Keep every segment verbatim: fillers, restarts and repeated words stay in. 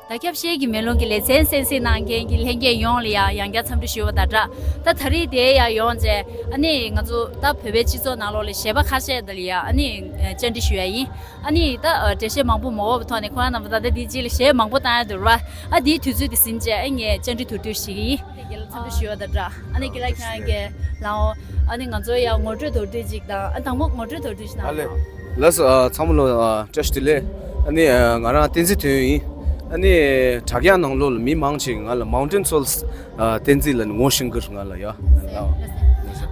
ད་ཁྱབ་བཤད་ཀྱི་མེ་ལོང་གི་ལེ་ཚན་གསན་གཟིགས་གནང་མཁན་གྱི་ལྷན་རྒྱས་ཡོངས་ལ་ཡང་ཡང་བསྐྱར་འཚམས་འདྲི་ཞུ་བ་དང་སྦྲགས། ད་ད་རེས་དེ་ཡང་ཡོང་རྗེས་ཨ་ནི་ང་ཚོ་ད་བོད་པའི་སྤྱི་ཚོགས་ནང་ལོགས་ལ་གཞས་པ་ཁ་ཤས་དེ་ལ་ཡང་ཨ་ནི་བཅར་འདྲི་ཞུ་ཡ་ཡིན། ཨ་ནི་ད་འགྲེལ་བཤད་མང་པོ་མ་འོས་པའི་ཐོག་ནས་ཁོ་རང་རྣམ་པ་ད་ལྟ་འདིའི་རྗེས་ལ་གཞས་མང་པོ་བཏང་ཡ་འདུག་ར། ཨ་འདིའི་དུས་ཚོད་དེ་ཟིན་རྗེས་ཨ་ངས་བཅར་འདྲི་དུར་སྒྲོན་ཞུ་གི་ཡིན། དེ་རྒན་ལགས་འཚམས་འདྲི་ཞུ་བ་དང་སྦྲགས། ཨ་ནི་རྒན་ལགས་ཁྱེད་རང་གིས་ལའོ། ཨ་ནི་ང་ཚོ་ཡང་ངོ་སྤྲོད་མདོར་བསྡུས་ཅིག་དང་། ཨ་དང་པོ་ངོ་སྤྲོད་མདོར་བསྡུས་ཤིག་གནང་། ཨ་ལེ། ལགས་སོ། ཨ་ཚང་མ་ལ་ཨ་བཀྲ་ཤིས་བདེ་ལེགས། ཨ་ནི་ཨ་ང་རང་བསྟན་འཛིན་དོན་ཡོད་ཡིན། ཨ་ནི་དྲ་རྒྱ་ནང་ལོགས་ལ་མི་མང་ཆེ་ང་ལ་Mountain Souls ཨ་བསྟན་འཛིན་ལ་ངོ་ཤེས་ཀྱི་རེད། ང་ལ་ཡ།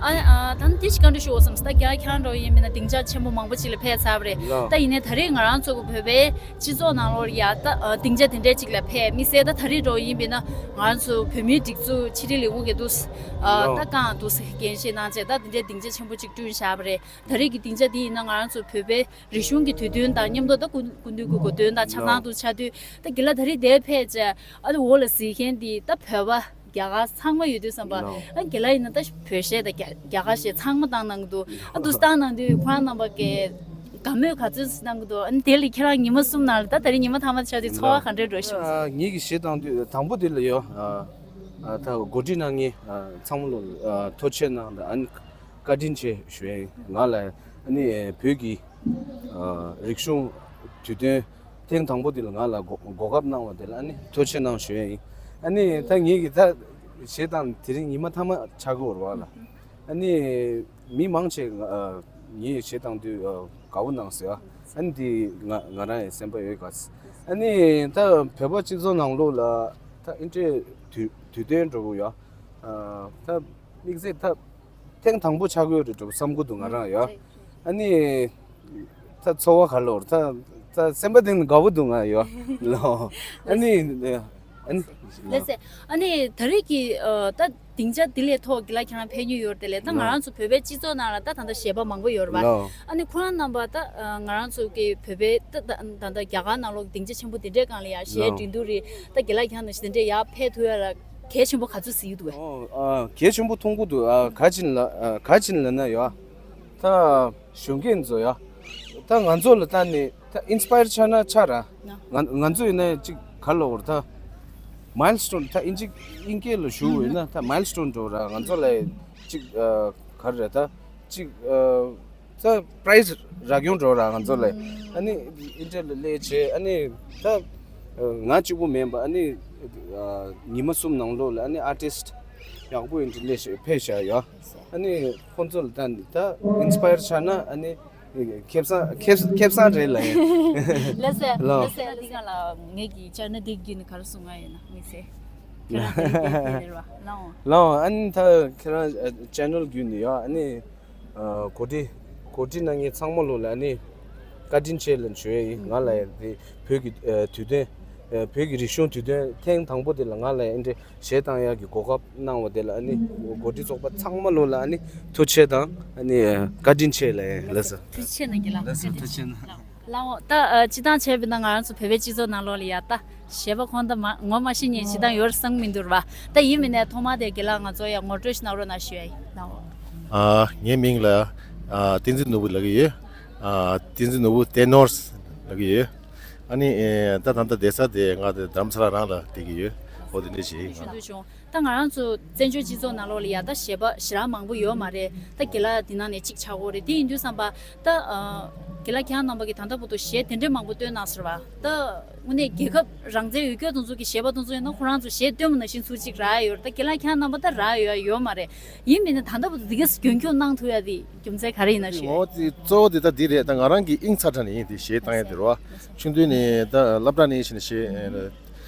ཨ་ཨ་ད་ནི་དེ་ཞིག་བཀའ་འདྲི་ཞུ་འོ་བསམ་སོང་། ད་རྒན་ལགས་ཁྱེད་རང་འདྲ་བོ་ཡིན་མིན་ན་སྡིངས་ཆ་ཆེན་པོ་མང་པོ་ཅིག་ལ་ཕེབས་ཚར་བ་རེད། ལགས། ད་ཡིན་ནའི་ད་རེས་ང་རང་ཚོ་གི་བོད་པའི་སྤྱི་ཚོགས་ནང་ལོགས་ལ་ཡ་ད་ཨ་སྡིངས་ཆ་དེ་འདྲའི་ཅིག་ལ་ཕེབས་མི་སྲིད། ད་ད་རེས་འདྲ་བོ་ཡིན་པས་ན་ང་རང་ཚོ་བོད་མིའི་སྒྲིག་འཛུགས་ཕྱི་དྲིལ་ལས་ཁུངས་ཀྱི་འདུག་ཨ་ལགས། ད་གང་འདུག་འགན་བཞེས་གནང་བྱས་ད་དེ་འདྲའི་སྡིངས་ཆ་ཆེན་པོ་ཅིག་བསྐྲུན་བཞག་པ་རེད། ད་རེས་ཀྱི་སྡིངས་ཆ་འདི་ཡིན་ན་ང་རང་ཚོ་བོད་པའི་རིག་གཞུང་གི་དུས་སྟོན་དང་མཉམ་དུ་ད་སྐུ་སྐུ་མདུན་གྱི་གོ་སྟོན་དང་ཆ་ཚང་དུ་ཆགས་དུས། ད་རྒན་ལགས་ད་རེས་འདིར་ཕེབས་བྱས་ཨ་ནི་འོག་ལ་གཟིགས་མཁན་འདི་ད་བོད་པ་རྒྱ་གར་ཚང་མ་ཡོད་དུས་ཙམ་པ། ཨ་རྒན་ལགས་ཡིན་ན་ད་བོད་གཞས་དང་རྒྱ་རྒྱ་གར་གཞས་ཚང་མ་བཏང་གནང་གི་འདུག་ཨ་འདུག་སེ་བཏང་གནང་དུས་ཁོ་རང་རྣམ་པ་གིས་དགའ་མོས་ག་ཚོད་གནང་གི་འདུག་ཨ་ནི་དེ་ལས་ཁྱེད་རང་ཉི་མ་གསུམ་ནང་ལ་ད་ད་རེས་ཉི་མ་མཐའ་མ་ཆགས་དུས་ཚོར་བ་ག་འདྲས་འདྲ་བོ་ཞིག་ཨ་ངེད་ཀྱི་གཞས་བཏང་དུས་དང་པོ་དེ་ལ་ཡོད། ཨ་ཨ་ད་གོ་སྒྲིག་གནང་མཁན་ཨ་ཚང་མ་ལ་ཨ་ཐུགས་རྗེ་ཆེ་གནང་དང་། ཨ་ནི་བཀའ་དྲིན་ཆེ་ཞུ་ཡ་ཡིན། ང་ལ་ཨ་ནི་བོད་ཀྱི་ཨ་རིག་གཞུང་དུས་སྟོན་ཐེངས་དང་པོ་དེ་ལ་ང་ལ་གོ་གོ་སྐབས་གནང་བ་དེ་ལ་ཨ་ནི་ཐུགས་རྗེ་ཆེ་གནང་ཞུ་ཡ་ཡིན། ཨ་ནི་ད་ངེད་ཀྱི་ད་གཞས་བཏང་དེ་རིང་ཉི་མ་མཐའ་མ་ཆགས་ཀྱི་ཡོད་རེད་བ་ལགས། ཨ་ནི་མི་མང་ཆེ་ང་ཨ་ངའི་གཞས་བཏང་དུས་ཨ་དགའ་པོ་གནང་སོང་། ཨ་ནི་འདི་ང་ང་རང་ཡི་སེམས་པ་ཡོད་ག་ཨ་ནི་ད་བོད་པ་སྤྱི་ཚོགས་ནང་ལོགས་ལ་ད་ཨིན་ཏྲེ་དུས་དུས་སྟོན་འགྲོ་གི་ཡོད། ཨ་ད་དམིགས་བསལ་ད་ཐེངས་དང་པོ་ཆགས་ཀྱི་ཡོད་རེད་འགྲོ་བསམ་གྱི་འདུག་ང་རང་ཡ། ཨ་ནི་ད་ཚོར་བ་ག་ལོར་ད་ད་སེམས་པ་གཏིང་ནས་དགའ་པོ་འདུག་ང་ཡ་ལོ། ཨ་ནི་ཨ་ནི་ལགས་སེ། ཨ་ནི་ད་རེས་ཀྱི་ཨ་ད་སྡིངས་ཆ་འདི་ལས་ཐོག་གི་ལ་ཁྱེད་རང་ཕེབས་མྱོང་ཡོད་རེད་དེ་ལས། ད་ང་རང་ཚོ་བོད་པའི་སྤྱི་ཚོགས་ནང་ལ་ད་ད་ལྟ་གཞས་པ་མང་པོ་ཡོད་རེད་པ། ལོ། ཨ་ནི་ཁོ་རང་རྣམ་པ་ད་ང་རང་ཚོ་གི་བོད་པའི་ད་ད་ད་ལྟ་རྒྱ་གར་ནང་ལོགས་སྡིངས་ཆ་ཆེན་པོ་འདི་འདྲའི་སྒང་ལ་ཡ་གཞས་ལོ། འབྲི་འདུག་རེད། ད་གི་ལ་ཁྱེད་རང་ནང་བཞིན་དེ་འདྲའི་ཡ་ཕེབས་ཐུབ་ཡ་ལ་གལ་ཆེན་པོ་ག་ཚོད་གཟིགས་འདུག་གས། ཨོ་ཨ་གལ་ཆེན་པོ་མཐོང་གི་འདུག་ཨ་ག་ཅིན་ལ་ཨ་ག་ཅིན་ལ་ན་ཡ། ད་གཞོན་སྐྱེས་ཚོ་ཡ། ད་ང་ཚོ་ལ་ལྟ་ནས་ད་ཨིན་སི་པ་ཡར་ཆགས་ན་ཆགས་ར། ང་ང་ཚོ་ཡིན་ན་ཅིག་ག་ལ་འོར་ད་མའིལ་སི་ཊོན་ད་ཨིན་ཅིག་ཨིན་སྐད་ལ་ཞུ་འོས་ན་ད་མའིལ་སི་ཊོན་འགྲོ་ར། ང་ཚོ་ལ་ཅིག་ཨ་ག་རེ་རེད་ད་ཅིག་ཨ་ད་པ་རའི་ཛི་རག་ཡོང་འགྲོ་ར་ང་ཚོ་ལ། ཨ་ནི་ཨིན་ཊར་ལ་སླེབས་བྱས་ཨ་ནི་ད་ང་གཅིག་པུ་མིན་པ་ཨ་ནི་ཨ་ཉི་མ་གསུམ་ནང་ལོགས་ལ་ཨ་ནི་ཨར་ཊིསི་ཊི་ཡག་པོ་ཨིན་ཊར་སླེབས་བྱས་ཕེབས་བཞག་ཡོད། ཨ་ནི་ཁོང་ཚོ་ལ་ད་ནི་ད་ཨིན་སི་པ་ཡར་ཆགས་ན་ཨ་ནི་ཁེ་བཟང་ཁེ་ཁེ་བཟང་རེད་ལ་ཡིན། ལགས་སེ། ལོ། ལགས་སེ། འདི་ག་ལ་ངེད་ཀྱི་ཅར་ནལ་འདི་བརྒྱུད་ནས་ག་རེ་གསུང་ང་ཡོད་ན་དམིགས་བསལ། ཁྱེད་རང་དེ་རིང་ཕེབས་ཕེབས་རེད་བ་ལའོ། ལའོ། ཨ་ནི་ད་ཁྱེད་རང་ཅར་ནལ་བརྒྱུད་ནས་ཡོད་ཨ་ནི། ཨ་གོ་སྒྲིག་གོ་སྒྲིག་གནང་མཁན་ཚང་མ་ལོ་ལ་ཨ་ནི་བཀའ་དྲིན་ཆེ་ལབ་ཞུ་ཡས་ཡིན། ང་ལ་ཡང་དེ་བོད་ཀྱི་ཨ་དུས་སྟོན་ཨ་བོད་ཀྱི་རིག་གཞུང་དུས་སྟོན་ཐེངས་དང་པོ་དེ་ལ་ང་ལ་ཡང་འདི་འདྲའི་གཞས་བཏང་ཡག་གི་གོ་སྐབས་གནང་བ་དེ་ལ་ཨ་ནི་གོ་སྒྲིག་ཚོགས་པ་ཚང་མ་ལོ་ལ་ཨ་ནི་ཐུགས་རྗེ་ཆེ་དང་ཨ་ནི་བཀའ་དྲིན་ཆེ་ལབ་ཡིན། ལགས་སོ། ཐུགས་རྗེ་ཆེ་གནང་གི་ལགས། ལགས་སོ། ཐུགས་རྗེ་གནང་། ལའོ། ད་ཨ་སྤྱིར་བཏང་བྱས་པ་ཡིན་ན་ང་རང་ཚོ་བོད་པའི་སྤྱི་ཚོགས་ནང་ལོགས་ལ་ཡ་ད་གཞས་པ་ཁོང་ད་མ་ངོ་མ་ཤེས་མཁན་སྤྱིར་བཏང་ཡོད་བསམ་མི་འདུག་ར་བ། ད་ཡིན་མིན་ནས་ཐོག་མ་དེ་རྒན་ལགས་ང་ཚོ་ཡ་ངོ་སྤྲོད་ཞིག་གནང་རོགས་གནང་ཞུ་ཡ་ཡིན། ལའོ། ཨ་ངའི་མིང་ལ་ཨ་བསྟན་འཛིན་ནོར་བུ་ལབ་ཀྱི་ཡོད། ཨ་བསྟན་འཛིན་ནོར་བུ་ཏེ་ནོར་ལབ་ཀྱི་ཡོད། ཨ་ནི་ཨེ་ད་ད་ལྟ་བསྡད་ས་དེ་ང་དེ་རྡ་རམ་ས་ལ་རང་ལ་བསྡད་ཀྱི་ཡོད། འོ་དེ་འདྲ་ཞིག་ཡིན། ཞུ་འདོད་བྱུང་། ད་ང་རང་ཚོ་བཙན་བྱོལ་སྤྱི་ཚོགས་ནང་ལོགས་ལ་ཡ་ད་གཞས་པ་ཞེ་དྲག་མང་པོ་ཡོད་མ་རེད། ད་རྒན་ལགས་འདི་ནང་ནས་གཅིག་ཆགས་ཀྱི་ཡོད་རེད། དེ་ཡིན་དུས་ཙམ་པ་ད་ཨ་རྒན་ལགས་ཁྱེད་རང་རྣམ་པ་གིས་ད་ལྟ་བར་དུ་གཞས་དེ་འདྲའི་མང་པོ་བཏོན་གནང་ཟེར་བ། ད་དངོས་གནས་རྒྱལ་ཁབ་རང་བཙན་ཡོད་སྐྱོ་དེ་ཚོ་གི་གཞས་པ་དེ་ཚོ་ཡིན་ན་ཁོ་རང་ཚོ་གཞས་བཏོན་པ་ནང་བཞིན་ཚུར་གཅིག་རག་ཡ་ཡོད་རེད། ད་རྒན་ལགས་ཁྱེད་རང་རྣམ་པ་ད་རག་ཡ་ཡོད་ཡོད་མ་རེད། ཡིན་མིན་ན་ད་ལྟ་བར་དུ་འདི་ག་རྒྱུན་འཁྱོངས་གནང་ཐུབ་ཡ་དེ་རྒྱུ་མཚན་ག་རེ་ཡིན་ན་ཞུ་ཡ་ཡིན། འོ་དེ་གཙོ་བོ་དེ་ད་འདི་རེད། ད་ང་རང་གི་དབྱིངས་ཚ་དྲགས་ནས་ཡིན་དེ་གཞས་བཏང་ཡ་དེ་རེད་བ། ཆུང་དུས་ནས་ད་སློབ་གྲྭ་ནས་ཕྱིན་ནས་གཞས་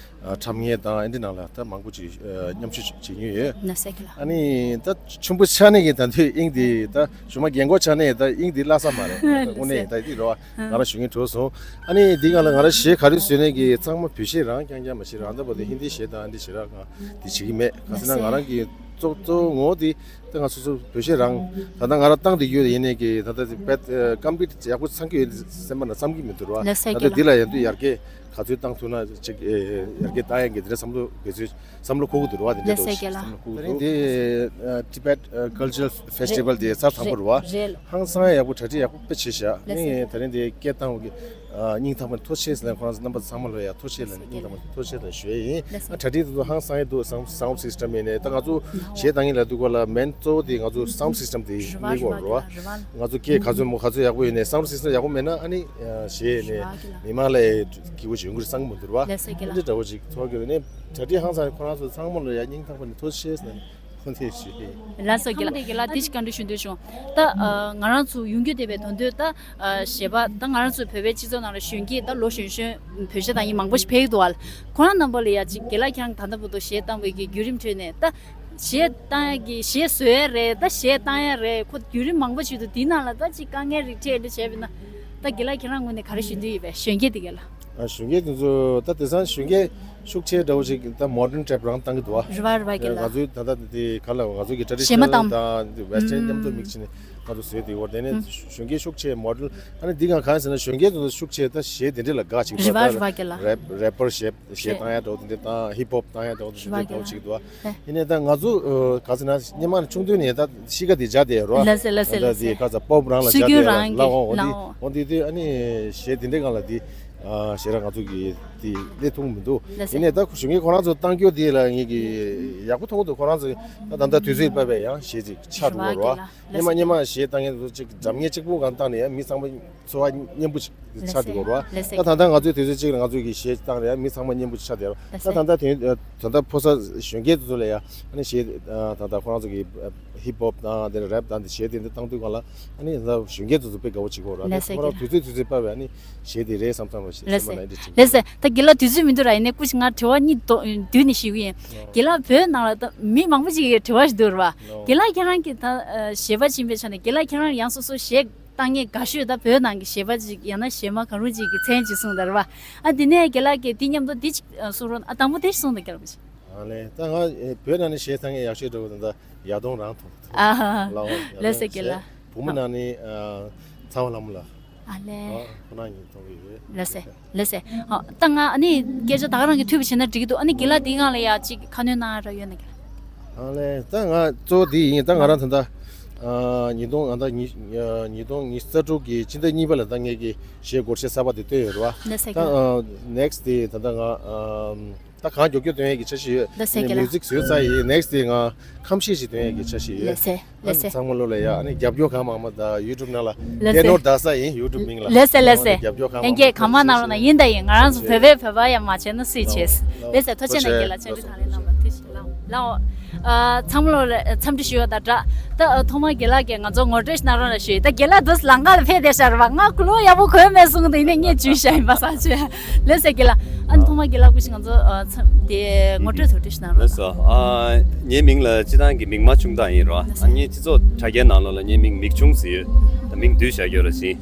ཨ་འཁྲབ་མཁན་དང་ཨ་འདི་ནང་ལ་ད་མང་པོ་ཅིག་ཨ་མཉམ་ཞུགས་བྱེད་མྱོང་ཡོད། ན་ས་ཀི་ལ། ཨ་ནི་ད་ཆུང་པོ་ཆགས་ནས་ཀྱི་ད་དུས་དབྱིངས་དེ་ད་གཞུག་མ་རྒན་གོག་ཆགས་ནས་ད་དབྱིངས་དེ་བརླག་ས་མ་རེད། དངོས་གནས་ད་འདི་རེད་བ། ང་རང་ཞུ་མཁན་གྲོགས་སོང་། ཨ་ནི་འདི་ག་ལ་ང་རང་གཞས་ག་རེ་བཟོས་ནས་ཀྱི་ཚང་མ་བོད་གཞས་རང་རྐྱང་རྐྱང་མ་བྱེད་རང་ད་བར་དུ་ཧིན་དི་གཞས་དང་ཨ་འདི་གཞས་རང་གང་དེ་བྱེད་ཀྱི་མེད། ག་ཟེར་ན་ང་རང་གི་གཙོ་གཙོ་བོ་ངོ་བོ་དེ་ད་ང་སོ་སོ་བོད་གཞས་རང་ད་ལྟ་ང་རང་བཏང་བསྡད་ཡོད་ཡིན་ནས་ཀྱི་ད་ལྟ་དེ་དཔེ་ཀམ་པི་ཊི་ཡག་པོ་ཚང་གི་ཡོད་སེམས་པ་ན་བསམ་གྱི་མི་འདུག་ར། ད་ལྟ་འདི་ལ་ཡང་དུས་ཡར་རྒྱས་ག་ཚོད་བཏང་ཐུབ་ན་ཅིག་ཡར་རྒྱས་བཏང་ཡག་གི་དེ་འདྲ་བསམ་བློ་དགོས་ཚུལ་བསམ་བློ་འཁོར་གྱི་འདུག་ར། དེ་འདྲ་འདུག་བསམ་བློ་འཁོར་གྱི་འདུག་དེ་རིང་དེ་Tibet Cultural Festival དེ་གསར་དང་པོ་རེད་བ། ཧང་སང་ཡག་པོ་གྲ་སྒྲིག་ཡག་པོ་དཔེ་བྱས་ཤག་ཨ་ནི་དེ་རིང་དེ་སྐད་བཏང་བ་གི་ཨ། སྙིང་ཐག་པ་ནས་ཐུགས་རྗེ་ཆེ་ཟེར་ནས་ཁོ་རང་ཚོ་རྣམ་པ་ཚང་མ་ལ་ཡ་ཐུགས་རྗེ་ཆེ་ལ་སྙིང་ཐག་པ་ནས་ཐུགས་རྗེ་ཆེ་ལ་ཞུ་ཡས་ཡིན། ལགས་སོ། ཨ། གྲ་སྒྲིག་དེ་ཚོ་ཧང་སང་ཡས་འདུག་སའོན་སའོན་སིས་ཊམ་ཡིན་ནས་ད་ང་ཚོ་གཞས་བཏང་ཡས་ལ་འདུག་ག་ལ་མེན་གཙོ་བོ་དེ་ང་ཚོ་སའོན་སིས་ཊམ་དེ་རེ་བ་གཉིས་ཀ་རེད་བ། རེ་བ་ལ། ང་ཚོ་སྐད་ག་ཚོད་མོ་ག་ཚོད་ཡག་པོ་ཡོད་ནས་སའོན་སིས་ཊམ་ཡག་པོ་མེད་ན་ཨ་ནི་གཞས་ནས་རེ་བ་གི་ལ། མི་མང་ལ་སྐྱིད་པོ་ཞིག་ཡོང་གི་རེད་བསམ་གི་མི་འདུག་རེད་བ། ལགས་སོ་རྒན་ལགས། འདི་འདྲ་འདྲ་བོ་ཅིག་ཚོར་གི་རེད་ནས་གྲ་སྒྲིག་ཧང་སང་ཁོ་རང་ཚོ་ཚང་མ་ལ་ཡ་སྙིང་ཐག་པ་ནས་ཐུགས་རྗེ་ཆེ་ཟེར་ནས། ལགས་སོ་རྒན་ལགས། ཁམས་བདེ་རྒན་ལགས་འདི་ཞིག་བཀའ་འདྲི་ཞུ་འདོད་བྱུང་། ད་ཨ་ང་རང་ཚོ་ཡོང་རྒྱུ་བསྡད་པའི་དོན་དུ་ད་ཨ་གཞས་པ་ད་ང་རང་ཚོའི་བོད་པའི་སྤྱི་ཚོགས་ནང་ལ་གཞོན་སྐྱེས་ད་ལོ་གཞོན་གཞོན་བོད་གཞས་བཏང་མཁན་མང་པོ་ཞིག་ཕེབས་ཀྱི་འདུག་བ། ཁོ་རང་རྣམ་པ་ལ་ཡ་ཅིག་རྒན་ལགས་ཁྱེད་རང་ད་ལྟ་བར་དུ་གཞས་བཏང་བའི་གི་བརྒྱུད་རིམ་ཁྲོད་ནས་ད་གཞས་བཏང་ཡ་གི་གཞས་བཟོ་ཡ་རེད། ད་གཞས་བཏང་ཡ་རེད། ཁོ་བརྒྱུད་རིམ་མང་པོ་ཞིག་འདུག་དེའི་ནང་ལ་ད་ཅིག་དཀའ་ངལ་རིགས་འཕྲད་འདྲ་བྱས་པ་ཡིན་ན་ད་རྒན་ལགས་ཁྱེད་རང་ངོས་ནས་ག་རེ་ཞུ་འདོད་ཡོད་པས་གཞོན་སྐྱེས་དེ་ག་ལ། ཨ། གཞོན་སྐྱེས་དེ་ཚོ་ད་དེང་སང་གཞོན་སྐྱེས་ཤུགས་ཆེ་འདྲ་བོ་ཞིག་ད་མོ་ཌན་རེབ་རང་བཏང་གི་འདུག་བ། རེད་བ་རེད་བ་རྒན་ལགས། ང་ཚོའི་ད་ལྟ་དེ་ག་ལ་ང་ཚོ་གི་ཊེ་ཌི་ཤི་ནལ་གཞས་མ་བཏང་དང་ཝེ་སི་ཊན་མཉམ་དུ་མིག་སི་བྱས་ནས་ང་ཚོ་བཟོས་དེ་བར་དེ་ནས་ཨུམ་གཞོན་སྐྱེས་ཤུགས་ཆེ་མོ་ཌན་ཨ་ནི་འདི་ག་གང་ཟེར་ན་གཞོན་སྐྱེས་དེ་ཚོ་ཤུགས་ཆེ་ད་གཞས་དེ་འདྲ་ལ་དགའ་ཅིག་རེད་བ་འདུག་རེད་བ་ད་རེབ་རེ་པར་གཞས་གཞས་བཏང་ཡ་འདྲ་བོ་དེ་འདྲ་དང་ཧིབ་ཧོབ་བཏང་ཡ་འདྲ་བོ་དེ་འདྲ་རེད་བ་རྒན་འདྲ་བོ་ལགས། ཅིག་འདུག་བ། ཡིན་ནའི་ད་ང་ཚོ་ག་ཟེར་ན་སྔོན་མ་ཆུང་དུས་ནས་ད་གཤིས་ཀ་དེ་འཇགས་བསྡད་ཡོད་རེད་བ། ལགས་སེ་ལགས་སེ་ད་ལྟ་ལགས་སེ། དེ་ག་ཚ་པོབ་རང་ལ་སྲོལ་འཇགས་རྒྱུན་བསྡད་ཡོད་རེད་རང་གི་ལ་འོ་འོ་ལ་འདི་འོ། འོ་འདི་དུས་ཨ་ནི་གཞས་དེ་འདྲའི་སྒང་ལ་འདི་ཨ་ཞེ་དྲག་ང་ཚོ་གི་དེ་སླེབས་ཐུབ་མི་འདུག་ལགས་སེ། ཡིན་ནའི་ད་གཞོན་སྐྱེས་ཁོ་རང་ཚོ་བཏང་རྒྱུ་དེ་ལ་ངེད་ཀྱི་ཡག་པོ་མཐོང་གི་འདུག་ཁོ་རང་ཚོ་ད་ད་ལྟ་དུས་ཚོད་སྤར་བས་ཡང་གཞས་ཅིག་ཆགས་འགྲོ་གི་རེད་བ། རེད་བ་རྒན་ལགས། སྔོན་མ་སྔོན་མ་གཞས་བཏང་མཁན་ཚོ་ཅིག་འཇམ་མཉེན་གཅིག་པུ་སྒང་བཏང་ནས་ཡང་མི་ཚང་མ་འཚོ་བ་སྙོམས་པོ་ཅིག་ཆགས་བསྡད་ཡོད་རེད་བ། ལགས་སེ། ད་ད་ལྟ་ང་ཚོའི་དུས་ཚོད་ཅིག་ལ་ང་ཚོའི་གི་གཞས་བཏང་ནས་ཡང་མི་ཚང་མ་སྙོམས་པོ་ཅིག་ཆགས་བསྡད་ཡོད་རེད། ལགས་ད་སེ། ད་ལྟ་དེ་ད་ལྟ་ཕོ་གསར་གཞོན་སྐྱེས་ཚོ་ལ་ཡང་ཨ་ནི་གཞས་ད་ལྟ་ཁོ་རང་ཚོ་གི་ཧིབ་ཧོབ་དང་དེ་ནས་རེབ་དང་དེ་གཞས་དེ་འདྲ་བཏང་དུས་སྒང་ལ་ཨ་ནི་ད་གཞོན་སྐྱེས་ཚོ་ཚོ་དཔེ་དགའ་བོ་བྱེད་ཀྱི་ཡོད་རེད། ལགས་སེ། ཁོ་རང་དུས་ཚོད་དུས་ཚོད་སྤར་བས་ཨ་ནི་གཞས་དེ་རེད་བསམ་བསམ་རོགས་ཞེས་ལགས་སེ། སེམས་པ་ནང་འདྲི་ཅིག་ལགས་སེ། ད་རྒན་ལགས་དུས་ཚོད་མི་འདུག་ར། ཡིན་ནའི་སྐུ་མཁྱེན་ང་དྲི་བ་གཉིས་ཏོ་བསྡུས་ནས་ཞུ་གི་ཡིན། རྒན་ལགས་བོད་ནང་ལ་ད་མི་མང་པོ་ཅིག་གིས་དྲི་བ་ཞིག་འདུག་ར་བ། རྒན་ལགས་ཁྱེད་རང་གིས་ད་གཞས་པ་ཕྱིན་པའི་ཆ་ནས་རྒན་ལགས་ཁྱེད་རང་ཡང་སོ་སོ་གཞས་བཏང་མཁན་དགའ་ཤོས་ད་བོད་ནང་གི་གཞས་པ་ཅིག་ཡང་ན་གཞས་མ་གང་རུང་ཅིག་གི་མཚན་ཅིག་གསུངས་དང་ར་བ། ཨ་དེ་ནས་རྒན་ལགས་ཀྱིས་དེ་མཉམ་དུ་དེ་ཅིག་གསུང་རོགས་ཨ་དང་པོ་དེ་ཞིག་གསུངས་དང་རྒན་ལགས་ཅིག་ཨ་ལས་ད་ང་བོད་ནང་ནས་གཞས་བཏང་མཁན་ཡག་ཤོས་འདྲ་བོ་ད་ད་ཡར་ལུང་རང་མཐོང་ཨ་ཧ་ཧ། ལགས་སོ་རྒན་ལགས། བུ་མོ་ནང་ནས་ཚངས་པ་ལྷ་མོ་ལགས། ཨ་ལས། ཁོ་ན་ཉིན་མཐོང་གི་ཡོད། ལགས་སེ། ལགས་སེ། ཨ་ད་ང་ཨ་ནི་སྐད་ཆ་ད་ག་རང་གི་འཐུས་པ་བྱས་ན་འགྲིག་གི་འདུག་ཨ་ནི་རྒན་ལགས་འདིའི་སྒང་ལ་ཡ་གཅིག་ཁ་སྣོན་གནང་ར་ཡོད་ན་རྒན་ལགས། ཨ་ལས་ད་ང་གཙོ་བོ་འདི་ཡིན། ད་ང་རང་ད་ལྟ་ཨ་ཉིས་སྟོང་ཨ་ད་ཉིས་ཉིས་སྟོང་ཉི་ཤུ་རྩ་དྲུག་གི་ཕྱི་ཟླ་གཉིས་པ་ལ་ད་ངེད་ཀྱི་གཞས་སྒོར་གཞས་གསར་པ་དེ་བཏོན་ཡོད་རེད་བ། ལགས་སེ། ད་རྒན་ལགས། ཨ་ནེག་སི་དེ་ད་ལྟ་ང་ཨ་ད་གང་མགྱོགས་མགྱོགས་སྟོན་ཡས་ཀྱི་འཆར་གཞི་ཡོད། ལགས་སེ་རྒན་ལགས། མིའུ་ཟིག་བཟོས་ཚར་ཡིན། ནེག་སི་དེ་ང་ཁམས་གཞས་ཞིག་སྟོན་ཡས་ཀྱི་འཆར་གཞི་ཡོད། ལགས་སེ། ལགས་སེ། ཚང་མ་ལོ་ལ་ཡ་ཨ་ནི་རྒྱབ་སྐྱོར་གང་མང་མང་དང་ཡུ་ཊུབ་ནང་ལ་ལགས་སེ། ཏེ་ནོར་རྡ་ས་ཡིན་ཡུ་ཊུབ་མིང་ལ། ལགས་སེ་ལགས་སེ། རྒྱབ་སྐྱོར་གང་མང་མང་ཨེ་ཀེ་གང་མང་གནང་རོགས་གནང་། ཡིན་ད་ཡིན་ང་རང་ཚོ་བོད་པའི་བོད་པ་ཡ་མ་བྱས་ན་སུས་བྱས། ལགས་སེ། ཐུགས་རྗེ་ཆེ་གནང་རྒན་ལགས། བཅར་འདྲི་དང་ལེན་གནང་བ་ཐུགས་རྗེ་ཆེ་ལགས། ལགས་འོ། ཨ་ཚང་མ་ལོ་ལ་འཚམས་འདྲི་ཞུ་བ་དང་སྦྲགས་ད་ཨ་ཐོག་མར་རྒན་ལགས་ཀྱིས་ང་ཚོ་ངོ་སྤྲོད་ཞིག་གནང་རོགས་གནང་ཞུ་ཡིན། ད་རྒན་ལགས་འདུག་ལམ་ཁ་ལ་ཕེབས་བསྡད་ཤག་རེད་བ། ང་གློག་ཡག་པོ་གོན་མེད་གསུངས་འདུག་ཡིན་ནའི་ངས་འཇུས་བཞག་ཡིན་པ་བསམ་བྱས། ལགས་སེ་རྒན་ལགས། ཨ་ནི་ཐོག་མར་རྒན་ལགས་སྐུ་མཁྱེན་ང་ཚོ་ཨ་ཚ་དེ་ངོ་སྤྲོད་ཐུགས་འདྲི་ཞིག་གནང་རོགས། ལགས་སོ། ཨ་ངའི་མིང་ལ་སྤྱི་བཏང་གི་མིག་དམར་ཆུང་བདག་ཡིན་རོ། ལགས་ཨ་སོ། ངའི་སྤྱི་ཚོགས་དྲ་རྒྱའི་ནང་ལོགས་ལ་ངའི་མིང་མིག་ཆུང་ཟེར་ཡོད། ད་མིང་བསྡུས་བཞག་ཡོད་ར་ཞིང་།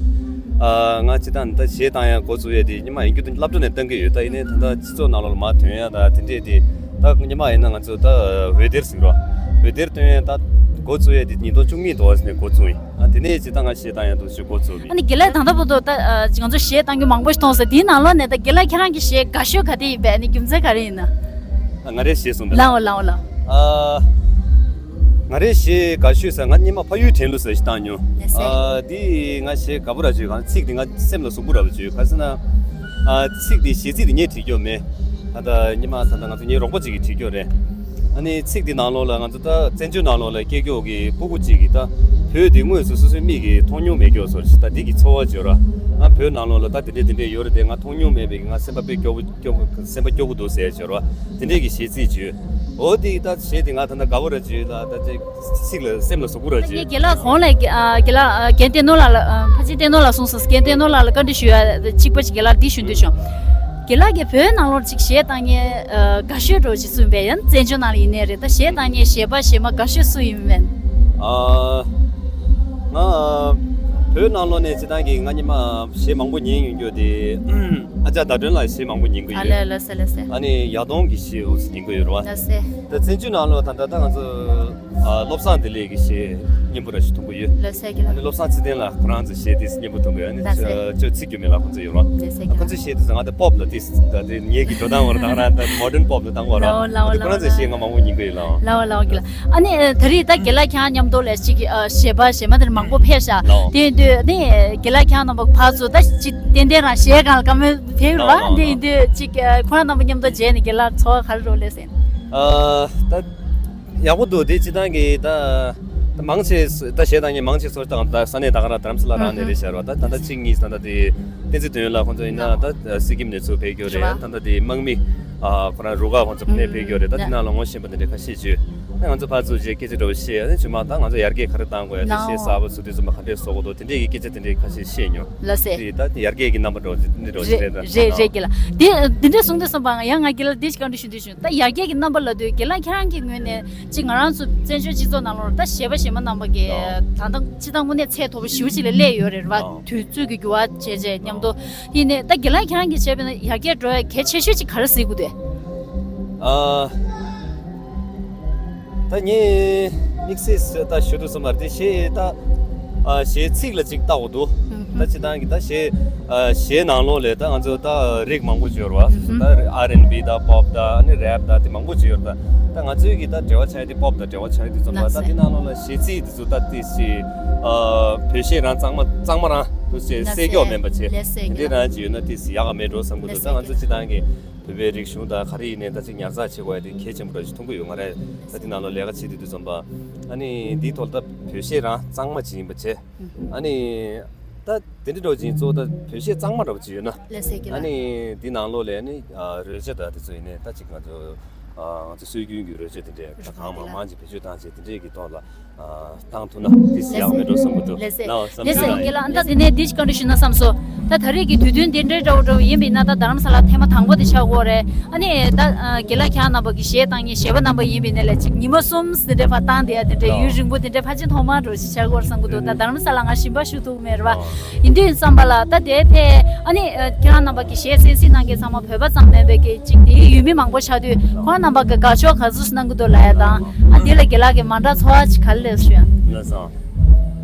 ཨ་ང་སྤྱི་བཏང་ད་གཞས་བཏང་ཡ་འགོ་བཙུགས་ཡ་དེ་སྔོན་མ་ཡིན་རྒྱུ་དེ་སློབ་གྲྭ་ནས་བཏང་གི་ཡོད། ད་ཡིན་ནའི་ད་ལྟ་སྤྱི་ཚོགས་ནང་ལོགས་ལ་མར་ཐོན་ཡ་ད་དེ་འདྲས་དེ་ད་སྔོན་མ་ཡིན་ན་ང་ཚོ་ད་འོད་སྡེར་ཟེར་རོ། འོད་སྡེར་བཏོན་ཡ་ད་འགོ་བཙུགས་ཡ་དེ་ཉིས་སྟོང་བཅུ་གཉིས་དོ་ཟེར་ནས་འགོ་བཙུགས་ཡིན། ཨ་དེ་ནས་སྤྱི་བཏང་ང་གཞས་བཏང་ཡ་འདུག་ཞུ་འགོ་བཙུགས་ཡིན། ཨ་ནི་རྒན་ལགས་ད་ལྟ་བར་དུ་ད་ཨ་ང་ཚོ་གཞས་བཏང་རྒྱུ་མང་པོ་ཞིག་མཐོང་སོང་། དེའི་ནང་ལོགས་ནས་ད་རྒན་ལགས་ཁྱེད་རང་གི་གཞས་དགའ་ཤོས་ག་དེ་ཡིན་པས། ཨ་ནི་རྒྱུ་མཚན་ག་རེ་ཡིན་ན། ང་རའི་གཞས་གསུངས་པས། ལའོ་ལའོ་ལའོ། ཨ། ང་རའི་གཞས་དགའ་ཤོས་ཟེར་ང་སྔོན་མ་ཕ་ཡུལ་དྲན་ལུགས་ཟེར་ཞིག་བཏང་མྱོང་། ལགས་སེ། ཨ་དེ་ང་གཞས་དགའ་པོ་ར་བྱོས། གང་ཚིག་དེ་ང་སེམས་ལ་ཟུག་པོ་ར་བ་བྱོས། ག་ཟེར་ན། ཨ་ཚིག་དེ་གཞས་ཚིག་དེ་ངས་བྲིས་ཀྱོག་མེད། ད་ལྟ་སྔོན་མ་ད་ལྟ་ང་ཚོ་ངའི་རོགས་པ་ཅིག་གིས་བྲིས་ཀྱོག་རེད། ཨ་ནི་ཚིག་དེ་ནང་ལོགས་ལ་ང་ཚོ་ད་བཙན་བྱོལ་ནང་ལོགས་ལ་སྐྱེས་ཀྱོག་གི་སྤུ་གུ་ཅིག་གིས་ད་བོད་དེ་དངོས་སུ་སོ་སོའི་མིག་གིས་མཐོང་མྱོང་མེད་ཀྱོག་ཟེར་ཞིག་ད་དེ་གི་ཚོར་བ་བྱོས་ར། ཨ་བོད་ནང་ལོགས་ལ་ད་དེ་འདྲས་དེ་འདྲས་ཡོད་རེད་དེ་ང་མཐོང་མྱོང་མེད་པའི་ང་སེམས་པ་དཔེ་སྐྱོ་པོ་སྐྱོ་པོ་སེམས་པ་སྐྱོ་པོ་འདུག་ཟེར་བྱོས་ར། དེ་འདྲས་ཀྱི་གཞས་ཚིག་བརྗོད། འོ་དེ་ད་གཞས་དེ་ང་ད་ལྟ་དགའ་པོ་ར་བརྗོད་ལ་ད་དེ་ཚིག་ལ་སེམས་ལ་ཟུག་པོ་ར་ད་བརྗོད། ངས་རྒན་ལགས་གོང་ལ་རྒན་ལགས་རྒན་བསྟན་ནོར་ལགས་ལ་ཕལ་ཆེར་བསྟན་ནོར་ལགས་གསུངས་སོང་། རྒན་བསྟན་ནོར་ལགས་ལ་བཀའ་འདྲི་ཞུ་ཡ་གཅིག་པ་ཅིག་རྒན་ལགས་འདི་ཞུ་འདོད་བྱུང་། རྒན་ལགས་ཀྱིས་བོད་ནང་ལོགས་ཅིག་གཞས་བཏང་མཁན་དགའ་ཤོས་འདྲ་བོ་ཅིག་སུ་ཡིན་པས། ཡང་བཙན་བྱོལ་ནང་ལ་ཡིན་ནའི་རེད། ད་གཞས་བཏང་མཁན་གཞས་པ་གཞས་མ་དགའ་ཤོས་སུ་ཡིན་མིན། ཨ། ང་བོད་ནང་ལོགས་ནས་སྤྱིར་བཏང་གི་ང་སྔོན་མ་གཞས་མང་པོ་ཉན་ཡོང་རྒྱུ་དེ་ཨ་ཅག་ཟླ་སྒྲོན་ལགས་གཞས་མང་པོ་ཉན་གི་ཨ་ཡོད། ལས་ལགས་སེ་ལགས་སེ། ཨ་ནི་ཡག་གདོང་གི་གཞས་འོ་ཙམ་ཉན་གི་ཡོད་རེད་བ། ལགས་སེ། ད་བཙན་བྱོལ་ནང་ལོགས་ད་ལྟ་ད་ང་ཚོ་ ཨ། བློ་བཟང་བདེ་ལེགས་ཀྱི་གཞས་སྙན་པོ་ར་ཞིག་མཐོང་གི་ཡོད། ལགས་སོ་རྒན་ལགས། ཨ་ནི་བློ་བཟང་ཚེ་བརྟན་ལགས་ཁོ་རང་ཚོའི་གཞས་དེ་སྙན་པོ་མཐོང་གི་ཡོད། ཨ་ནི་ལགས་སོ། ཅོ་ཅོ་ཚིག་རྒྱུ་མེད་ལགས་ཁོང་ཚོ་ཡོད་རོགས། ལགས་སོ་རྒན་ལགས། ཁོང་ཚོའི་གཞས་དེ་ཚོ་ང་དེ་པོབ་ལ་དེ་ད་དེ་ངེད་ཀྱི་འགྲོ་སྟངས་བར་དང་ར་ད་མོ་ཌན་པོབ་ལ་བཏང་བ་ར། ལའོ་ལའོ། ཨ་ནི་ཁོ་རང་ཚོའི་གཞས་ང་མང་པོ་ཉན་གི་ཡོད་ལགས། ལའོ་ལའོ་རྒན་ལགས། ཨ་ནི་ད་རེས་ད་རྒན་ལགས་ཁྱེད་རང་མཉམ་དུ་ལས་གཅིག་གི་ཨ་གཞས་པ་གཞས་མ་དེར་མང་པོ་ཕེབས་ཤག་ལའོ། དེ་ཡིན་དུས་ཨ་ནི་རྒན་ལགས་ཁྱེད་རང་རྣམ་པ་ཕར་ཚུར་ད་ཅི་ཏན་ཏན་རང་གཞས་སྒང་ལ་བཀའ་མོལ་ཕེབས་རོགས། ལའོ་ལའོ། དེ་ཡིན་དུས་གཅིག་ཨ་ཁོ་རང་རྣམ་པ་མཉམ་དུ་མཇལ་ནས་རྒན་ལགས་ཚོར་བ་ག་རེ་རོགས་ལས་ཟེར། ཨ། ད་ཡག་པོ་འདུག་དེ་སྤྱི་བཏང་གི་ད་ད་མང་ཆེ་ད་གཞས་བཏང་མཁན་མང་ཆེ་ཚོ་ད་ད་ས་གནས་ད་ག་རང་རྡ་རམ་ས་ལ་རང་ནས་རེད་ཤག་ར། ད་ད་ལྟ་གཅིག་གཉིས་ད་ལྟ་དེ་བསྟན་འཛིན་དོན་ཡོད་ལགས་ཁོང་ཚོ་ཡིན་ན་ད་སི་ཀིམ་ནས་ཚུར་ཕེབས་ཀྱི་ཡོད་རེད། ད་ལྟ་དེ་དམག་མི་ཨ་ཁོ་རང་རུ་ཁག་ཁོང་ཚོ་ཕ་ནས་ཕེབས་ཀྱི་ཡོད་རེད། ད་དེ་ནང་ལ་ངོ་ཤེས་པ་དེ་འདྲས་ཁ་ཤས་བྱོས། ད་ང་ཚོ་ཕར་ཚུར་བྱས་སྐད་ཆ་འདྲ་བོ་བཤད། ཨ་ནི་ཇོ་མོ་ད་ང་ཚོ་ཡར་རྒྱས་ག་རེ་བཏང་དགོས་ཡ་དེ་གཞས་གསར་པ་ཚུར་དུས་ཚོད་མ་ག་འདྲས་བཟོ་དགོས་འདུག་དེ་འདྲས་ཀྱི་སྐད་ཆ་དེ་འདྲས་ཁ་ཤས་བཤད་མྱོང་། ལགས་སེ། དེ་ད་དེ་ཡར་རྒྱས་ཀྱི་རྣམ་པ་འདྲ་བོ་དེ་འདྲས་འདྲ་བོ་རེད་རེད་རེད་རེད་རེད། རྒན་ལགས་དེ་དེ་འདྲས་གསུངས་དུས་ཙམ་པ་ཡང་ང་རྒན་ལགས་དེ་ཞིག་བཀའ་འདྲི་ཞུ་འདོད་བྱུང་། ད་ཡར་རྒྱས་ཀྱི་རྣམ་པ་ལབ་དུས་རྒན་ལགས་ཁྱེད་རང་གི་ངོས་ནས་ཅིག་ང་རང་ཚོ་བཙན་བྱོལ་སྤྱི་ཚོགས་ནང་ལོགས་ད་གཞས་པ་གཞས་མ་རྣམ་པ་གི་ད་ལྟ་སྤྱི་བཏང་དངོས་གནས་ཚད་མཐོ་པོ་ཞེ་པོ་ཅིག་ལ་སླེབས་ཡོད་རེད་བ། དུས་ཚོད་ཀྱི་འགྱུར་བ་བྱས་བྱས་མཉམ་དུ། ཡིན་ནའི་ད་རྒན་ལགས་ཁྱེད་རང་གིས་བྱས་པ་ན་ཡར་རྒྱས་འགྲོ་ཡ་གལ་ཆེ་ཤོས་ཅིག་ག་རེ་གཟིགས་ཀྱི་འདུག་ཨ། ད་ངས་དམིགས་བསལ་ད་ཞུ་དུས་ཙམ་པ་དེ་གཞས་ད་ཨ་གཞས་ཚིག་ལ་ཅིག་བལྟ་དགོས་འདུག་ད་སྤྱི་བཏང་གི་ད་གཞས་ཨ་གཞས་ནང་ལོགས་ལས་ད་ང་ཚོ་ད་རིགས་མང་པོ་ཅིག་ཡོད་རེད་བ། ད་ཨར་ཨེན་བི་དང་པོབ་དང་ཨ་ནི་རེབ་དང་དེ་མང་པོ་ཅིག་ཡོད་རེད། ད་ད་ང་ཚོའི་གི་ད་འབྲེལ་བ་ཆགས་དེ་པོབ་དང་འབྲེལ་བ་ཆགས་དུས་ཙམ་པ་ད་དེ་ནང་ལོགས་ལ་གཞས་ཚིག་དེ་ཚོ་ད་དེ་ཞིག་ཨ་བོད་གཞས་རང་གཙང་མ་གཙང་མ་རང་དུ་ཞིག་གསལ་ཀྱོག་མེད་པ་བྱས་དེ་འདྲའི་རང་ཅིག་ཡོད་ན་དེ་ཞིག་ཡག་ག་མེད་འགྲོ་བསམ་གི་འདུག་ད་ང་ཚོ་སྤྱི་བཏང་གི་བོད་པའི་རིག་གཞུང་དང་ག་རེ་ཡིན་ནའི་ད་ཅིག་ཉར་ཚགས་བྱེད་དགོས་ཡ་དེ་གལ་ཆེན་པོ་འདྲ་ཞིག་མཐོང་གི་ཡོད། ང་རང་ད་དེ་ནང་ལ་ལས་ཀ་བྱེད་དུས་དུས་ཙམ་པ་ཨ་ནི་འདིའི་ཐོག་ལ་ད་བོད་གཞས་རང་གཙང་མ་ཅིག་ཡིན་པ་བྱས་ཨ་ནི་ད་དེ་འདྲ་འདྲ་བོ་ཅིག་གཙོ་བོ་ད་བོད་གཞས་གཙང་མ་འདྲ་བོ་ཅིག་ཡོད་ན་ལགས་སེ་རྒན་ལགས། ཨ་ནི་འདི་ནང་ལོགས་ལ་ཨ་ནི་རོལ་ཆ་དང་དེ་ཚོ་ཡིན་ནའི་ད་ཅིག་ང་ཚོ་ང་ཚོ་སྲོལ་རྒྱུན་གྱི་རོལ་ཆ་དེ་འདྲས་ད་གང་མང་མང་ཅིག་བེད་སྤྱོད་བཏང་བྱས་དེ་འདྲས་ཀྱི་ཐོག་ལ། ཨ། བཏང་ཐུབ་ན་དེ་ཡག་མེད་འགྲོ་བསམ་གྱི་འདུག་ལགས་སོ། ལགས་སོ། ལགས་སོ། རྒན་ལགས་ཨ་ད་དེ་ནས་དེ་ཞིག་བཀའ་འདྲི་ཞུ་ན་བསམ་སོང་། ད་ད་རེས་ཀྱི་དུས་སྟོན་དེ་འདྲའི་འདྲ་བོ་འདྲ་བོ་ཡིན་པ་ཡིན་ན་ད་རྡ་རམ་ས་ལ་ཐེངས་མ་དང་པོ་དེ་ཆགས་ཀྱི་ཡོད་རེད། ཨ་ནི་ད་རྒན་ལགས་ཁྱེད་རྣམ་པ་གི་གཞས་བཏང་མཁན་གཞས་པ་རྣམ་པ་ཡིན་པ་ཡིན་ན་ལས་ཅིག་ཉི་མ་གསུམ་དེ་འདྲའི་ཕར་བཏང་བསྡད་ཡ་དེ་འདྲའི་ཡུན་རིང་པོ་དེ་འདྲའི་ཕལ་ཆེར་ཐོག་མ་འདྲ་བོ་ཞིག་ཆགས་ཀྱི་ཡོད་རེད་བསམ་གྱི་འདུག་ད་རྡ་རམ་ས་ལ་ང་ཞིམ་པ་ཞུ་ཐུབ་མེད་རེད་བ། ཡིན་དུས་བསམ་པ་ལ་ད་དེ་ཕེ་ཨ་ནི་ཁྱེད་རང་རྣམ་པ་གི་གཞས་གསན་གཟིགས་གནང་མཁན་ཚང་མ་བོད་པ་ཙམ་མིན་པའི་གི་ཅིག་དེའི་ཡུལ་མི་མང་པོ་ཆགས་དུས་ཁོང་རྣམ་པ་གི་དགའ་ཕྱོགས་ག་ཚོད་གནང་གི་འདུག་ལབ་ཡ་དང་ཨ་དེ་ལ་རྒན་ལགས་ཀྱི་མ་འདྲ་ཚོར་བ་ཅིག་ག་རེ་སླེབས་སོང་། ལགས་སོ།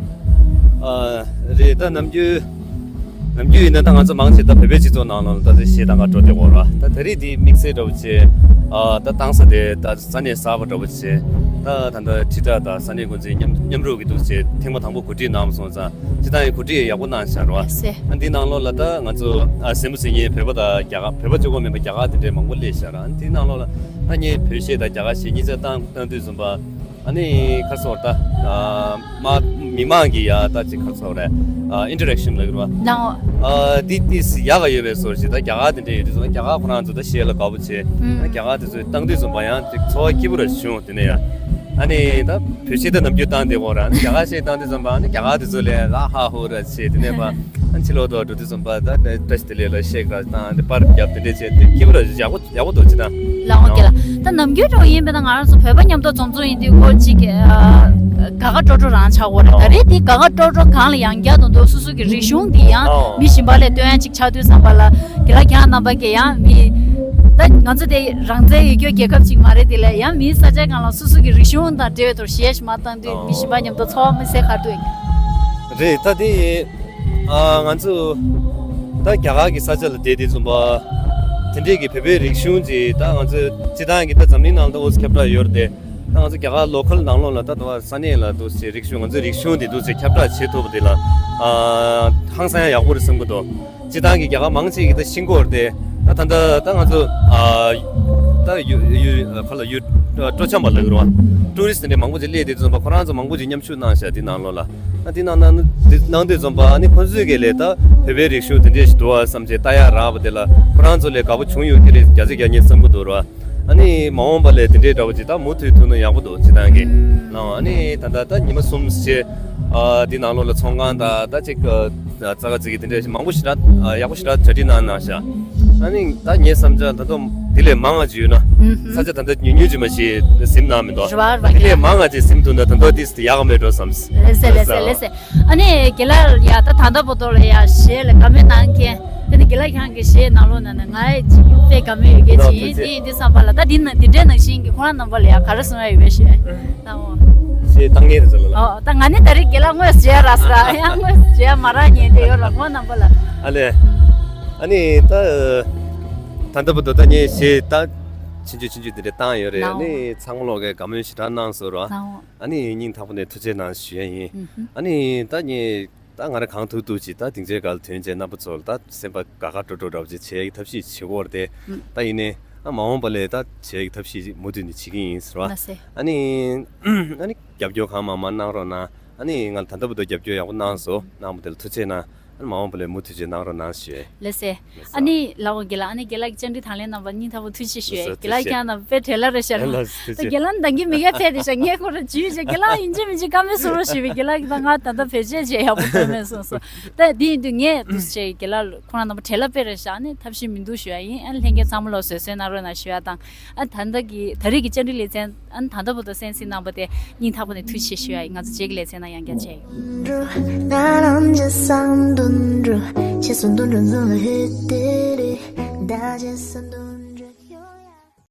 ཨ་རེད་ད་ནམ་རྒྱུན་ནམ་རྒྱུན་ཡིན་ན་ད་ང་ཚོ་མང་ཆེ་ད་བོད་པའི་སྤྱི་ཚོགས་ནང་ལ་ད་དེ་གཞས་གཏོང་ག་འགྲོ་བསྡད་ཡོད་རེད་བ། ད་ད་རེས་དེ་དམིགས་བསལ་འདྲ་བོ་བྱས་ཨ་ད་བཏང་ས་དེ་ད་ས་གནས་གསར་པ་འདྲ་བོ་བྱས་ད་ད་ད་ཁྲི་ཕྲག་དང་ས་གནས་འགོ་འཛིན་མཉམ་མཉམ་རུབ་ཀྱི་འདུག་བྱས་ཐེངས་མ་དང་པོ་གོ་སྒྲིག་གནང་སོང་ཙང་། སྤྱིར་བཏང་ཡང་གོ་སྒྲིག་ཡག་པོ་གནང་ཤག་རོ། ལགས་སེ། ཨ་འདི་ནང་ལོགས་ལ་ད་ང་ཚོ་ཨ་གཟིགས་མོ་གཟིགས་མཁན་བོད་པ་དང་རྒྱ་གར་བོད་པ་གཅིག་པོ་མིན་པ་རྒྱ་གར་དེ་འདྲའི་མང་པོ་སླེབས་ཤག་ར། ཨ་འདི་ནང་ལོགས་ལ་ད་ངས་བོད་གཞས་དང་རྒྱ་གར་གཞས་གཉིས་ཆ་བཏང་བཏང་དུས་ཙམ་པ་ཨ་ནི་ག་སོགས་ད་ཨ་མ་མི་མང་གི་ཡ་ད་ཅིག་ག་སོགས་རེད་ཨ་ཨིན་ཊར་ཨེག་ཤན་ལབ་ཀྱི་རེད་བ། ནའོ། ཨ་འདི་ཏིས་ཡག་ག་ཡོད་པའི་བཟོ་ཞིག་ད་རྒྱ་གར་དེ་འདྲ་ཡོད་དུས་ཙམ་པ་རྒྱ་གར་ཁོ་རང་ཚོ་ད་གཞས་ལ་དགའ་པོ་བྱས་ཨ་རྒྱ་གར་དེ་ཚོ་བཏང་དུས་ཙམ་པ་ཡང་ཅིག་ཚོར་བ་སྐྱིད་པོ་ར་བྱུང་དེ་ནས་ཡ། ཨ་ནི་ད་བོད་གཞས་ད་ནམ་རྒྱུན་བཏང་བསྡད་ཀྱི་ཡོད་རེད། ཨ་ནི་རྒྱ་གར་གཞས་བཏང་དུས་ཙམ་པ་ཨ་ནི་རྒྱ་གར་དེ་ཚོ་ལས་ལ་ཧ་ཧོ་ར་བྱས་དེ་ནས་ཕར་ཨ་ཕྱི་ལོགས་དུ་འགྲོ་དུས་ཙམ་པ་ད་བཀྲ་ཤིས་བདེ་ལེགས་ལ་གཤེགས་ར་བཏང་དེ་པར་བརྒྱབ་དེ་འདྲས་བྱས་དེ་སྐྱིད་པོ་ར་ཡག་པོ་ཡག་པོ་འདུག་ཅི་ད། ལའོ་རྒན་ལགས། ད་ནམ་རྒྱུན་འདྲ་བོ་ཡིན་པ་ན་ང་རང་ཚོ་བོད་པ་མཉམ་དུ་འཛོམས་འཛོམས་ཡིན་དུས་སྐོར་གཅིག་ཨ་དགའ་དགའ་སྤྲོ་སྤྲོ་རང་ཆགས་ཀྱི་ཡོད་རེད། ད་རེས་དེ་དགའ་དགའ་སྤྲོ་སྤྲོ་སྒང་ལ་ཡང་བསྐྱར་དུ་འདུག་སོ་སོ་གི་རིག་གཞུང་འདི་ཡང་མི་གཞན་པ་ལ་སྟོན་ཡ་ཅིག་ཆགས་དུས་ཙམ་པ་ལ་རྒན་ལགས་ཁྱེད་རང་རྣམ་པ་གིས་ཡང་མི་ད་ང་ཚོ་དེ་རང་བཙན་ཡོད་རྒྱུ་རྒྱལ་ཁབ་ཅིག་མ་རེད། དེ་ལས་ཡང་མིའི་ས་ཆ་སྒང་ལ་སོ་སོ་གི་རིག་གཞུང་དང་འབྲེལ་བའི་ཐོག་གཞས་ཤིག་མར་བཏང་དུས་མི་གཞན་པ་མཉམ་དུ་ཚོར་བ་མི་སེ་ག་འདུག་རེད། ད་དེ་ཨ་ང་ཚོ་ད་རྒྱ་གར་གྱི་ས་ཆ་ལ་བསྡད་དུས་ཙམ་པ་དེ་འདྲས་ཀྱི་བོད་པའི་རིག་གཞུང་ཅིག་ད་ང་ཚོ་སྤྱིར་བཏང་གི་ད་འཛམ་གླིང་ནང་ད་འོ་ཁྱབ་བསྒྲགས་ཡོད་རེད་དེ། ད་ང་ཚོ་རྒྱ་གར་ལོ་ཁལ་ནང་ལོགས་ལ་ད་ད་བར་ས་གནས་ལ་འདུག་སེ་རིག་གཞུང་ང་ཚོའི་རིག་གཞུང་འདི་འདུག་སེ་ཁྱབ་བསྒྲགས་བྱེད་ཐུབ་པ་དེ་ལ་ཨ་ཧང་སང་ཡག་པོ་རེད་བསམ་གྱི་འདུག་སྤྱིར་བཏང་གི་རྒྱ་གར་མང་ཆེ་གི་ད་ཤེས་ཀྱི་ཡོད་རེད་དེ། ད་ད་ད་ད་ང་ཚོ་ཨ་ད་ཡུ་ཡུ་ཁ་ལ་ཡུ་སྤྲོ་འཆམ་པ་ལབ་ཀྱི་རེད་བ། ཊུ་རི་སི་ཊི་འདི་འདྲ་མང་པོ་ཅིག་སླེབས་དུས་ཙམ་པ་ཁོ་རང་ཚོ་མང་པོ་ཅིག་མཉམ་ཞུགས་གནང་ཤག་འདི་ནང་ལོགས་ལ། ཨ་འདི་ནང་ནང་འདི་གནང་དུས་ཙམ་པ་ཨ་ནི་ཁོ་ཚོའི་གི་ལས་ད་བོད་པའི་རིག་གཞུང་དེ་འདྲས་ཞིག་འདུག་བ་བསམ་བྱས་ལྟ་ཡག་རག་པ་དེ་ལ་ཁོ་རང་ཚོ་ལས་དགའ་པོ་བྱུང་ཡོད་ཀྱི་རེད་རྒྱ་ཆེ་རྒྱ་ཉེ་བསམ་གྱི་འདུག་ར། ཨ་ནི་མ་འོངས་པ་ལས་དེ་འདྲའི་འདྲ་བོ་ཅིག་ད་མུ་མཐུད་ཐུབ་ན་ཡག་པོ་འདུག་སྤྱིར་བཏང་གི། ཨ་ནི་ད་ལྟ་ད་ཉི་མ་གསུམ་བྱས་ཨ་འདི་ནང་ལོགས་ལ་ཚོང་ཁང་དང་ད་ཅིག་ཙག་ཙིག་གི་དེ་འདྲ་ཞིག་མང་པོ་ཞེ་དྲག་ཡག་པོ་ཞེ་དྲག་གྲ་སྒྲིག་གནང་གནང་ཤག་ཨ་ནི་ད་ངའི་བསམ་འཆར་ད་དུང་དེ་ལས་མང་བ་ཅིག་ཡོད་ན། ས་ཆ་ད་ལྟ་ཉུང་ཉུང་ཅིག་མ་ཞིག་ཟིན་གནང་མི་འདུག་རེད་བ་རེད་བ། དེ་ལས་མང་བ་ཅིག་ཟིན་ཐུབ་ན་ད་ལྟ་ཏིས་ཡག་ག་མེད་འགྲོ་བསམ། ལེ་སེ་ལེ་སེ་ལེ་སེ། ཨ་ནི་རྒན་ལགས་ཡ་ད་ད་ལྟ་བར་དུ་ལ་ཡ་གཞས་ལ་དགའ་མོས་གནང་མཁན་དེ་ནི་རྒན་ལགས་ཁྱེད་རང་གི་གཞས་ནང་ལོགས་ནང་ནས་ང་ཡི་ཅིག་དཔེ་དགའ་མོས་ཡོད་མཁན་ཅིག་ཡིན། དེ་ཡིན་དུས་བསམ་པ་ལ་ད་འདི་ན་འདི་འདྲའི་ནང་བཞིན་གྱི་ཁོ་རང་རྣམ་པ་ལ་ཡ་ག་རེ་གསུང་ཡ་ཡོད་པས་ཞུ་ཡ་ཡིན། ལགས་འོ། ཞེས་བཏང་ངེས་རེད་ཟེར་ལ། ཨོ་ད་ང་ནི་ད་རེས་རྒན་ལགས་དངོས་སུ་མཇལ་རག་སོང་ར། ཡང་དངོས་སུ་མཇལ་མ་རག་ཉན་དེ་ཡོད་ར་ཁོང་རྣམ་པ་ལ། ཨ་ལས། ཨ་ནི་ད་ད་ལྟ་བར་དུ་ད་ངས་ཞེས་ད་ཆུང་ཆུང་ཆུང་ཆུང་དེ་འདྲ་བཏང་ཡོད་རེད། ཨ་ནི་ཚང་མ་ལོག་གིས་དགའ་མོས་ཞེ་དྲག་གནང་སོང་ར། ཨ་ནི་སྙིང་ཐག་པ་ནས་ཐུགས་རྗེ་གནང་ཞུ་ཡ་ཡིན། ཨ་ནི་ད་ངས་ད་ང་རང་གང་ཐུབ་ཐུབ་ཅིག་ད་སྡིངས་ཆའི་སྒང་ལ་ཐོན་བྱས་རྣམ་པ་ཚོ་ལ་ད་སེམས་པ་དགའ་དགའ་སྤྲོ་སྤྲོ་འདྲ་བོ་ཅིག་བྱེད་ཡག་གི་ཐབས་ཤེས་བྱེད་དགོས་རེད་དེ། ད་ཡིན་ནའི་ཨ་མ་འོངས་པ་ལ་ད་བྱེད་ཡག་གི་ཐབས་ཤེས་ཅིག་མུ་མཐུད་ནས་བྱེད་ཀྱི་ཡིན་ཟེར་བ། ལགས་སེ། ཨ་ནི་ཨ་ནི་རྒྱབ་སྐྱོར་གང་མང་མང་གནང་རོགས་གནང་། ཨ་ནི་ང་ལ་ད་ལྟ་བར་དུ་རྒྱབ་སྐྱོར་ཡག་པོ་གནང་སོང་། གནང་བ་དེ་ལ་ཐུགས་རྗེ་གནང་། ཨ་ནི་མ་འོངས་པ་ལ་མུ་མཐུད་བྱས་གནང་རོགས་གནང་ཞུ། ལགས་སེ། ཨ་ནི་ལགས་འོང་རྒན་ལགས། ཨ་ནི་རྒན་ལགས་ཀྱི་བཅར་འདྲི་དང་ལེན་གནང་བར་སྙིང་ཐག་པ་ཐུགས་རྗེ་ཆེ་ཞུ་ཡ། ལགས་སོ། རྒན་ལགས་ཁྱེད་རང་དཔེ་བྲེལ་བ་རེད་ཤག་ར། ལགས་སོ། ཐུགས་རྗེ་ཆེ། རྒན་ལགས་ནི་ད་གིན་མི་ཡ་ཕེབས་རེད་ཤག་ངས་ཁོ་རང་འཇུས་བྱས་རྒན་ལགས་ཡིན་གཅིག་མིན་གཅིག་བཀའ་མོལ་གསུང་རོགས་ཞུས་པས་རྒན་ལགས་ཀྱིས་ད་ང་ད་ལྟ་བེད་སྤྱོད་བྱས་ཡག་པོ་ཐོན་མེད་གསུངས་སོང་། ད་དེ་ཡིན་དུས་ངས་འདུག་སེ་བྱས་རྒན་ལགས་ཁོ་རང་རྣམ་པ་བྲེལ་བ་དཔེ་རེད་ཤག་ཨ་ནི་ཐབས་ཤེས་མི་འདུག་ཞུ་ཡ་ཡིན། ཨ་ནི་ལྷན་རྒྱས་ཚང་མ་ལོག་བཟོད་བསྲན་གནང་རོགས་གནང་ཞུ་ཡ་དང་། ཨ་ད་ལྟ་གི་ད་རེས་ཀྱི་བཅར་འདྲི་ལེ་ཚན་ཨ་ནི་ད་ལྟ་བར་དུ་གསན་གཟིགས་གནང་བ་དེ་སྙིང་ཐག་པ་ནས་ཐུགས་རྗེ་ཆེ་ཞུ་ཡ་ཡིན། ང་ཚོ་རྗེས་ཀྱི་ལེ་ཚན་ནང་ཡང་བསྐྱར་མཇལ་ཡོང་།